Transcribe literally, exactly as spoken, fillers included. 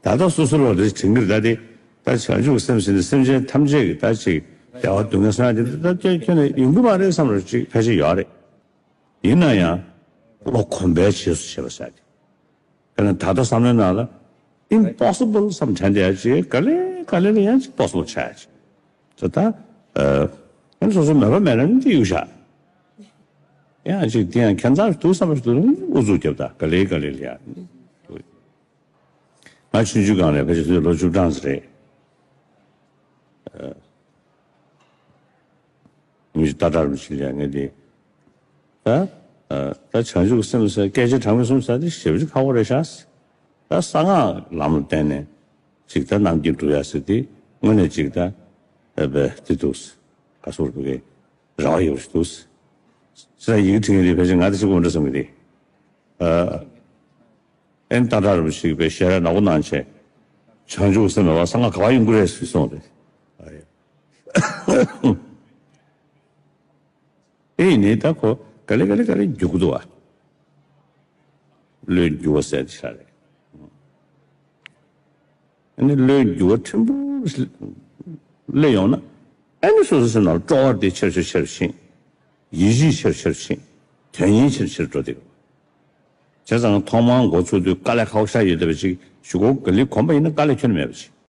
ད་ལྟ་སོ་སོ་ལ་རེ་དྲན་གྱི་རེད། ད་དེ་ད་བྱང་ཆུབ་སེམས་ཟེར་ནས་སེམས་ཅན་ཐམས་ཅད་ཀྱི་ད་ཅིག་བདེ་བ་སྡུག་བསྔལ་སོང་ཡ་དེ་ད་ཁྱོད་ཁྱོད་ནས་ཡོང་གི་མ་རེད་བསམ་རོགས་ཅིག་ཕལ་ཆེར་ཡོད་རེད། ཡིན་ན་ཡང་བློ་གོམས་པའི་རྗེས་སུ་བྱེད་པ་ཟེར་ཏེ། དཔེར་ན་ད་ལྟ་བསམ་བློའི་ནང་ལ་impossible བསམ་དྲན་བསྡད་ཡ་ཅིག་ག་ལེ་ག་ལེ་ལ་ཡང་ཅིག་possible ཆགས་ཡ་ཅིག་ད་ལྟ་ཨ་ཨ་ནི་སོ་སོ་མོས་པ་མེད་ན་ནི་དེ་གཡུག་བཞག་ཡང་ཅིག་དེ་ཡང་ཁྱད་མཚར་འདུག་བསམ་པ་ཞིག་འདུག་ན་ཨུ་ཚུགས་རྒྱབ། ད་ག་ལེ་ག་ལེ་ལ་ཡང་ང་ཆུང་ཆུང་སྒང་ལ་ཕལ་ཆེར་ལོ་བཅུ་གྲངས་ཙམ་རེད། མི་ཏག་ཏག་རུ་ཞིག་ལ་ངས་དེ། ད་ད་བྱང་ཆུབ་སེམས་ཟེར་སྐད་ཆ་དྲང་མོ་གསུངས་ས་དེ་ཞེ་པོ་ཅིག་ཁག་པོ་རེད་ཤག་ད་གསང་སྔགས་ལམ་ལ་བརྟེན་ནས་ཅིག་ད་རྣམ་མཁྱེན་སྒྲུབ་ཡ་ཟེར་དེ་དངོས་གནས་ཅིག་ད་ཨ་བས་དེ་འདུག་ག་སོར་བུ་གའི་ར་བ་ཡོད་ཞིག་འདུག་ཟེར་ཡིག་ཕྲེང་རེད། ཕལ་ཆེར་ང་དེ་ཞིག་འོང་འདྲ་བསམ་གི་རེད། ཨ་ཨེན་ཏག་ཏག་རུ་ཞིག་པའི་ཞལ་རས་ནག་པོ་གནང་བྱས། བྱང་ཆུབ་སེམས་མེད་པ་གསང་སྔགས་ག་པར་ཡོང་གི་རེད་ཟེར་གསུངས་རེད། ཨ་ཡ། ཨེ་ནི་ད་ཁོ་ག་ལེ་ག་ལེ་ག་ལེ་རྒྱུག་གི་འདུག་བ། བློའི་འགྱུར་བ་ཟེར་དེ་ཤ་རེད། ཨ་ནི་བློའི་འགྱུར་བ་ཕྲན་བུ་སླེབས་ཡོང་ན་ཨ་ནི་སོ་སོ་སེམས་ནང་སྤྲོ་བ་དེ་ཆེར་ཆེར་ཆེར་ཕྱིན། ཡིད་ཆེས་ཆེར་ཆེར་ཕྱིན། དོན་སྙིང་ཆེར་ཆེར་འགྲོ་བསྡད་ཡོད། བྱས་ཙང་ཐོག་མར་འགོ་ཚུགས་དུས་དཀའ་ལས་ཁག་པོ་ཤ་ཡོད་བསྡད་པ་ཅིག་གཞུག་གུ་ག་ལེ་གོམས་པ་ཡིན་ན་དཀའ་ལས་ཁྱོན་ནས་མེད་པ་ཅིག